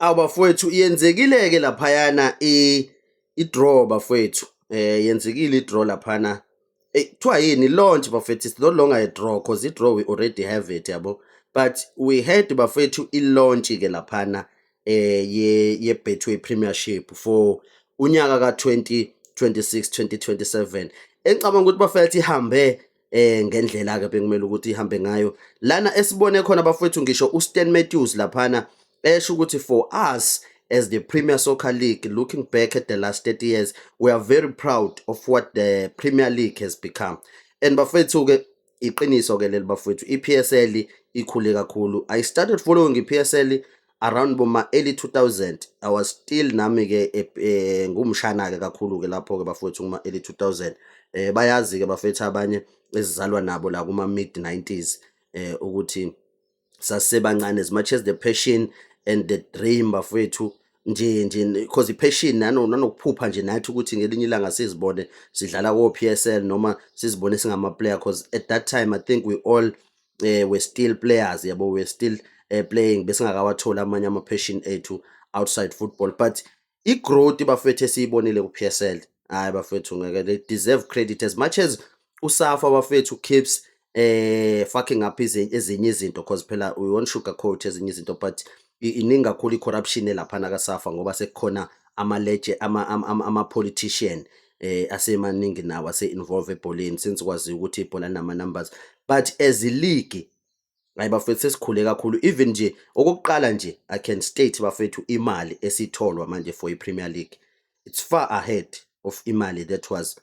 Awu bafowethu, yenzekile-ke laphayana i-draw bafowethu. Yenzekile i-draw laphana. Kuthiwa yini, launch bafethu, it's no longer a draw 'cause i-draw we already have it, yabo. But we had bafethu i-launch-ke laphana ye-Betway Premiership for unyaka ka-2026 2027, engicabanga ukuthi bafethu ihambe ngendlela-ke bekumele ukuthi ihambe ngayo. Lana esibone khona bafethu ngisho uStan Matthews laphana esho ukuthi, "For us as the Premier Soccer League, looking back at the last 30 years, we are very proud of what the Premier League has become." And bafethu-ke, iqiniso-ke leli bafethu, i-PSL ikhule kakhulu. I started following i-PSL around boma early 2000. I was still nami-ke ngumshana-ke kakhulu-ke lapho-ke bafethu kuma early 2000. Bayazi-ke bafethu abanye esizalwa nabo la kuma mid 90s ukuthi sasisebancane. As much as the passion and the dream bafethu nje because i-passion nanokuphupha nje nathi ukuthi ngelinye ilanga sizibone sidlala ko-PSL noma sizibone singama-player, 'cause at that time I think we all were still players, yabo, we were still playing, besingakawatholi amanye ama-passion ethu outside football. But i-growth bafethu esiyibonile ku-PSL, hhayi bafethu, ngeke, they deserve credit. As much as uSAFA bafethu keeps fucking up ezinye izinto, 'cause phela we won't sugarcoat ezinye izinto, but iningi kakhulu i-corruption elaphana kaSAFA ngoba sekukhona amaleje ama-politician asemaningi nawo ase-involve ebholeni, since kwaziwa ukuthi ibhola linama-numbers. But as a league, hayi bafethu, sesikhule kakhulu. Even nje okokuqala nje I can state bafethu, imali esitholwa manje for i-Premier League, it's far ahead of imali that was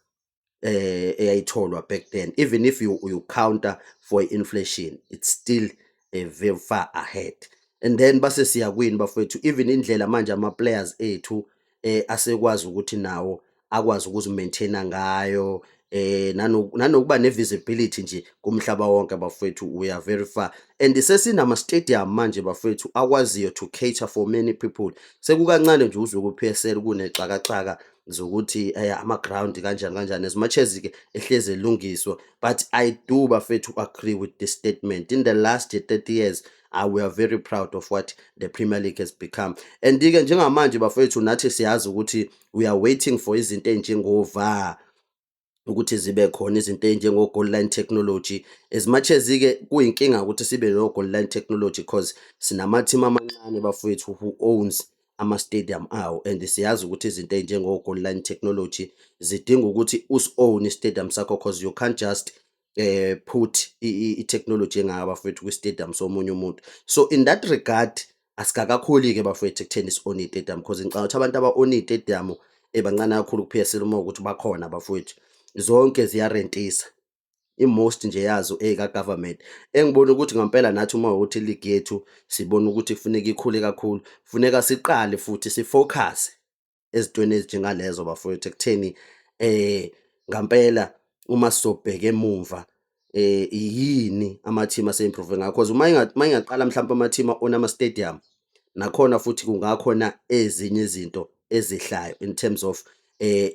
eyayitholwa back then. Even if you counter for inflation, it's still very far ahead. And then base siya kwini bafowethu, even indlela manje ama-players ethu asekwazi ukuthi nawo akwazi ukuzi-maintain-a ngayo, nanokuba ne-visibility nje kumhlaba wonke bafowethu, we are very far. And sesinama-stadium manje bafowethu akwaziyo to cater for many people. Sekukancane nje uzwe ku-PSL kunexakaxaka zokuthi ama-ground kanjani kanjani, as much as-ke ehlezi elungiswa. But I do bafethu agree with this statement: in the last 30 years, we are very proud of what the Premier League has become. And-ke njengamanje bafowethu, nathi siyazi ukuthi we are waiting for izinto ey'njengo-VAR ukuthi zibe khona, izinto ey'njengo-goal line technology. As much as-ke kuyinkinga ukuthi sibe no-goal line technology 'cause sinama-team amancane bafowethu who owns ama-stadium awo, and siyazi ukuthi izinto ey'njengo-goal line technology zidinga ukuthi usi-own i-stadium sakho, 'cause you can't just put i-technology engaka bafowethu kwi-stadium somunye umuntu. So in that regard, asikakakhuli-ke bafowethu ekutheni si-own iy'tediyamu, 'cause ngicabanga ukuthi abantu aba-own iy'tediyamu bancane kakhulu ku-PSL. Uma kuwukuthi bakhona bafowethu, zonke ziyarentisa, i-most nje yazo ey'ka-government. Engibona ukuthi ngampela nathi uma kuwukuthi i-league yethu sibona ukuthi kufuneka ikhule kakhulu, funeka siqale futhi si-focus ezintweni ezinjengalezo bafowethu, ekutheni ngampela uma sizobheka emumva, yini ama-team ase-improve ngakho, 'cause uma ingaqala mhlampe ama-team a-own ama-stadium, nakhona futhi kungakhona ezinye izinto ezehlayo in terms of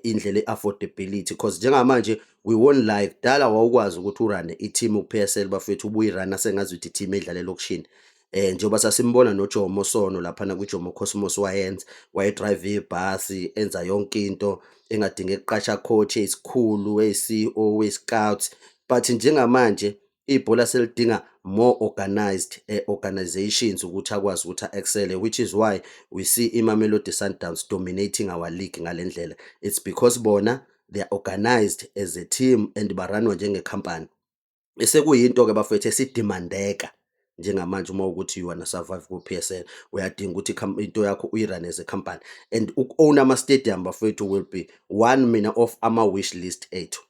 indlela ye-affordability, 'cause njengamanje we won't lie, kudala wawukwazi ukuthi u-run-e i-team ku-PSL bafowethu, ubuyi-run-a sengazuthi i-team edlala elokishini. Njengoba sasimbona noJomo Sono laphana kwiJomo Cosmos, wayenza, waye-drive ibhasi, enza yonke into, engadingi ukuqasha coach eyisikhulu, eyi-CEO, eyi-scouts. But njengamanje ibhola selidinga more organized organizations ukuthi akwazi ukuthi a-excel, which is why we see iMamelodi Sundowns dominating our league ngale ndlela. It's because bona they are organized as a team and ba-run-wa njengekhampani. Esekuyinto-ke bafowethu esi-demand-eka njengamanje, uma ukuthi you wanna survive ku-PSL, uyadinga ukuthi into yakho uyi-run as a company, and uku-own ama-stadium bafowethu will be one mina of ama-wish list ethu,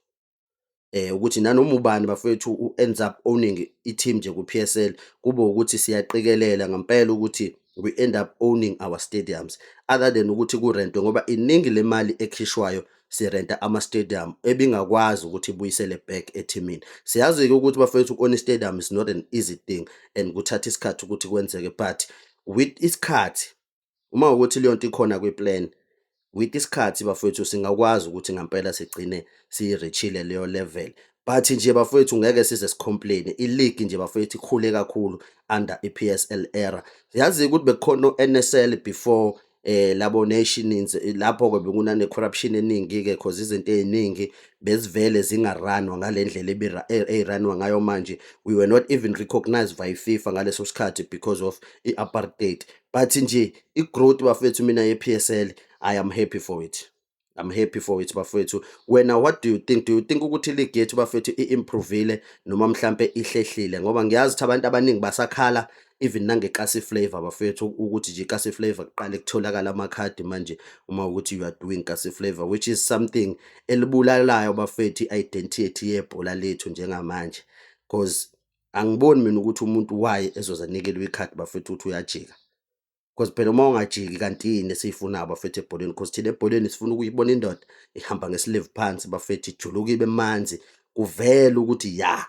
ukuthi nanoma ubani bafowethu u-ends up owning i-team nje ku-PSL, kube ukuthi siyaqikelela ngempela ukuthi we end up owning our stadiums other than ukuthi kurentwe, ngoba iningi le mali ekhishwayo sirenta ama-stadium ebingakwazi ukuthi ibuyisele back ethimini. Siyazi-ke ukuthi bafowethu uku-own i-stadium is not an easy thing and kuthatha isikhathi ukuthi kwenzeke, but with isikhathi, uma kuwukuthi leyo nto ikhona kwi-plan, with isikhathi bafowethu singakwazi ukuthi ngampela sigcine siyi-reach-ile leyo level. But nje bafowethu, ngeke size sicomplain. I-league nje bafowethu ikhule kakhulu under i-PSL era. Yazi ukuthi bekukhona o-NSL before labo nations, lapho ke bekunane corruption eningi ke, cause izinto eziningi bezivele zingaranwa ngalendlela eyiranwa ngayo manje. We were not even recognized by FIFA ngaleso sikhathi because of i-apartheid. But nje i-growth bafethu, mina ye-PSL, I am happy for it, I'm happy for it bafethu. Wena, what do you think? Do you think ukuthi i-league yethu bafethu i-improvile noma mhlambe ihlehlile? Ngoba ngiyazi ukuthi abantu abaningi basakhala even nangekasi flavor bafethu, ukuthi nje ikasi flavor kuqale kutholakala amakhadi manje uma ukuthi you are doing kasi flavor, which is something elibulalayo bafethu i-identity yebhola lethu njengamanje, because angiboni mina ukuthi umuntu why ezoze anikelwe ikhadi bafethu ukuthi uyajika, because phela uma ungajiki kanti yini esiyifunayo bafethu ebholeni? Because thina ebholeni sifuna ukuyibona indoda ihamba ngesilevu phansi bafethu, ijuluka ibe manzi, kuvele ukuthi ya,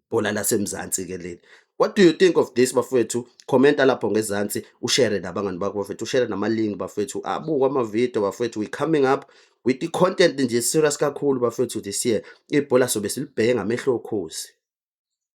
ibhola laseMzansi ke leli. What do you think of this bafethu? Commenta lapho ngezansi, ushare nabangani bakho bafethu, ushare nama-link bafethu, abuke ama-video bafethu. We coming up with i-content nje serious kakhulu bafethu this year. Ibhola sobe silibheke ngamehlo okhozi.